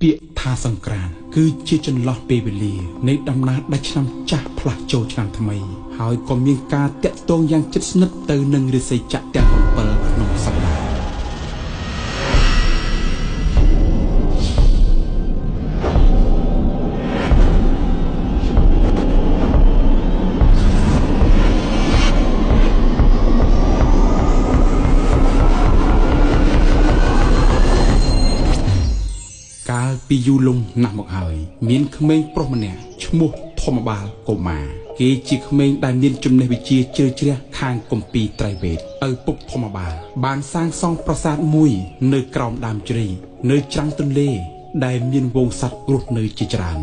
ពាក្យថាសង្ក្រាន្តគឺជាចន្លោះពេលវេលានៃដំណើរដាច់ឆ្នាំចាស់ផ្លាស់ចូលឆ្នាំថ្មីហើយក៏មានការតាក់ទងយ៉ាងជិតស្និទ្ធទៅនឹងរាសីចក្រទាំង7ក្នុងសប្តាហ៍កាលពីយូរលង់ណាស់មកហើយមានក្មេងប្រុសម្នាក់ឈ្មោះធម្មបាលកុមារគេជាក្មេងដែលមានចំណេះវិជ្ជាជ្រៅជ្រះខាងគម្ពីរត្រៃវេទឪពុកធម្មបាលបានសាងសង់ប្រាសាទមួយនៅក្រោមដើមជ្រៃនៅច្រាំងទន្លេដែលមានហ្វូងសត្វរស់នៅជាច្រើន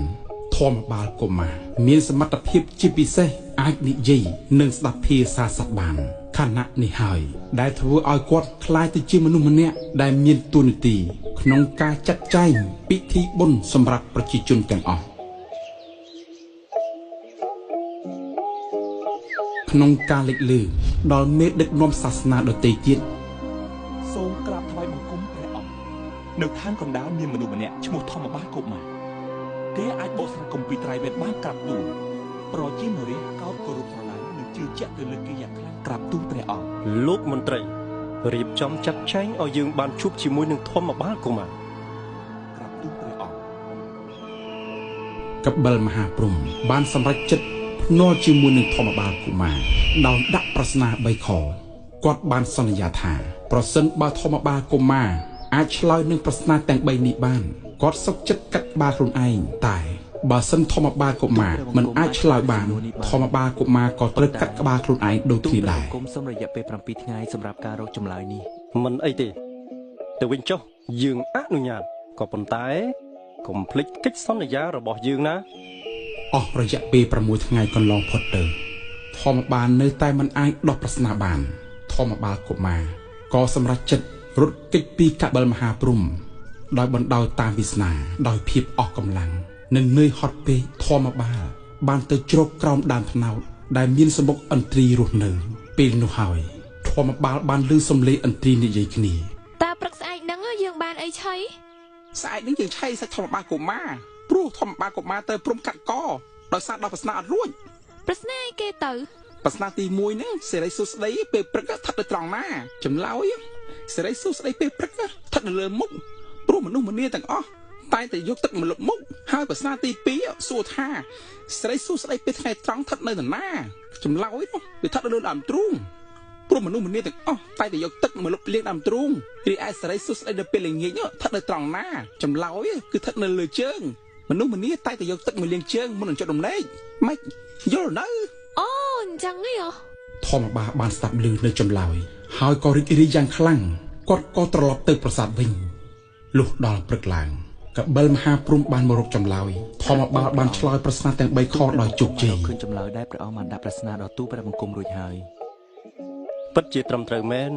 ធម្មបាលកុមារមានសមត្ថភាពជាពិសេសអាចនិយាយនិងស្ដាប់ភាសាសត្វបានខណៈនេះហើយដែលធ្វើឲ្យគាត់ក្លាយទៅជាមនុស្សម្នាក់ដែលមានតួនាទីក្នុងការចាត់ចែងពិធីបុណ្យសម្រាប់ប្រជាជនទាំងអស់ក្នុងការលេចលឺដល់មេដឹកនាំសាសនាដទៃទៀតសូមក្រាបថ្វាយបង្គំព្រះអង្គនៅឋានកណ្ដាលមានមនុស្សម្នាក់ឈ្មោះធម្មបាលកុមារគេអាចបកស្រាយគម្ពីរត្រៃវេទបានក្រាបទូលប្រជានរាជកោតគោរពស្រឡាញ់និងជឿជាក់ទៅលើគេយ៉ាងខ្លាំងក្រាបទូលព្រះអង្គលោកមន្ត្រីរៀបចំចាត់ចែងឲ្យយើងបានជួបជាមួយនឹងធម្មបាលកុមារក្រាបទូលព្រះអង្គកបិលមហាព្រហ្មបានសម្រេចចិត្តភ្នាល់ជាមួយនឹងធម្មបាលកុមារដោយដាក់ប្រស្នា3ខគាត់បានសន្យាថាប្រសិនបើធម្មបាលកុមារអាចឆ្លើយនឹងប្រស្នាទាំង3នេះបានគាត់សុខចិត្តកាត់ក្បាលខ្លួនឯងតែបើសិនធម្មបាលកុមារមិនអាចឆ្លើយបានធម្មបាលកុមារក៏ត្រូវកាត់ក្បាលខ្លួនឯងដូចគ្នាដែរគុំសូមរយៈពេល7ថ្ងៃសម្រាប់ការរកចម្លើយនេះមិនអីទេទៅវិញចុះយើងអនុញ្ញាតក៏ប៉ុន្តែកុំភ្លេចកិច្ចសន្យារបស់យើងណាអស់រយៈពេល6ថ្ងៃកន្លងផុតទៅធម្មបាលនៅតែមិនអាចដោះប្រស្នាបានធម្មបាលកុមារក៏សម្រេចចិត្តរត់គេចពីកបិលមហាព្រហ្មដោយបណ្ដោយតាមវាសនាដោយភាពអស់កម្លាំងនិងនឿយហត់ពេកធម្មបាលបានទៅជ្រកក្រោមដើមត្នោតដែលមានសម្បុកឥន្ទ្រីរស់នៅពេលនោះហើយធម្មបាលបានឮសំឡេងឥន្ទ្រីនិយាយគ្នាតើព្រឹកស្អែកហ្នឹងយើងបានអីឆីស្អែកហ្នឹងយើងឆីសាច់ធម្មបាលកុមារព្រោះធម្មបាលកុមារទៅព្រមកាត់កដោយសារដោះប្រស្នាអត់រួចប្រស្នាអីគេទៅប្រស្នាទី1ហ្នឹងសេរីសួស្តីពេលព្រឹកស្ថិតនៅត្រង់ណាចម្លើយសេរីសួស្តីពេលព្រឹកស្ថិតនៅលើមុខព្រោះមនុស្សម្នាទាំងអស់តែតែយកទឹកមកលុបមុខហើយប្រស្នាទី2សួរថាសេរីសួស្តីពេលថ្ងៃត្រង់ស្ថិតនៅនរណាចម្លើយនោះវាស្ថិតនៅលើដើមទ្រូងព្រោះមនុស្សម្នាទាំងអស់តែតែយកទឹកមកលុបលាងដើមទ្រូងរីឯសេរីសួស្តីនៅពេលល្ងាចស្ថិតនៅត្រង់ណាចម្លើយគឺស្ថិតនៅលើជើងមនុស្សម្នាតែតែយកទឹកមកលាងជើងមុននឹងចុះដំណេកម៉េចយល់នៅអូអញ្ចឹងហីធម្មបាលបានស្ដាប់ឮនៅចម្លើយហើយក៏រីករាយយ៉ាងខ្លាំងគាត់ក៏ត្រឡប់ទៅប្រាសាទវិញលុះដល់ព្រឹកឡើងកបិលមហាព្រហ្មបានមករកចម្លើយធម្មបាលបានឆ្លើយប្រស្នាទាំង3ខដោយជោគជ័យឃើញចម្លើយដែលព្រះអង្គបានដាក់ប្រស្នាដល់ទូព្រះបង្គំរួចហើយពិតជាត្រឹមត្រូវមែន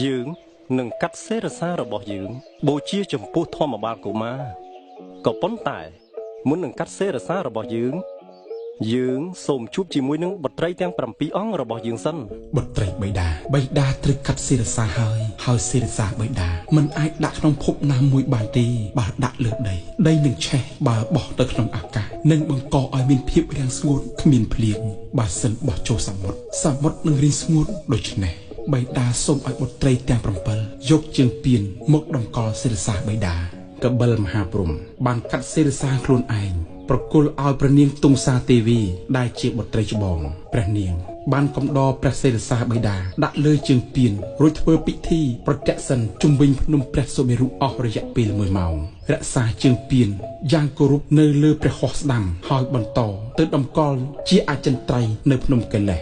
យើងនឹងកាត់សេរសារបស់យើងបូជាចំពោះធម្មបាលកុមារក៏ប៉ុន្តែមុននឹងកាត់សេរសារបស់យើងយើងសូមជួបជាមួយនឹងបុត្រីទាំង7អង្គរបស់យើងសិនបុត្រីបិតាបិតាត្រូវកាត់សេរសាហើយហើយសេរសាបិតាមិនអាចដាក់ក្នុងភពណាមួយបានទេបើដាក់លើដីដីនឹងឆេះបើបោះទៅក្នុងអាកាសនឹងបង្កឲ្យមានភាពរាំងស្ងួតគ្មានភ្លៀងបើសិនបោះចូលសមុទ្រសមុទ្រនឹងរីងស្ងួតដូច្នេះបិតាសូមឲ្យបុត្រីទាំង7យកជើងពៀនមកតម្កល់សេរសាបិតាកបិលមហាព្រហ្មបានកាត់សេរសាខ្លួនឯងប្រគល់ឲ្យព្រះនាងទុងសាទេវីដែលជាបុត្រីច្បងព្រះនាងបានកំដរព្រះសេរសាបិតាដាក់លើជើងពៀនរួចធ្វើពិធីប្រទក្សិណជុំវិញភ្នំព្រះសុមេរុអស់រយៈពេល1ម៉ោងរក្សាជើងពៀនយ៉ាងគោរពនៅលើព្រះហស្ថស្ដាំហើយបន្តទៅតម្កល់ជាអចិន្ត្រៃយ៍នៅភ្នំកិលេស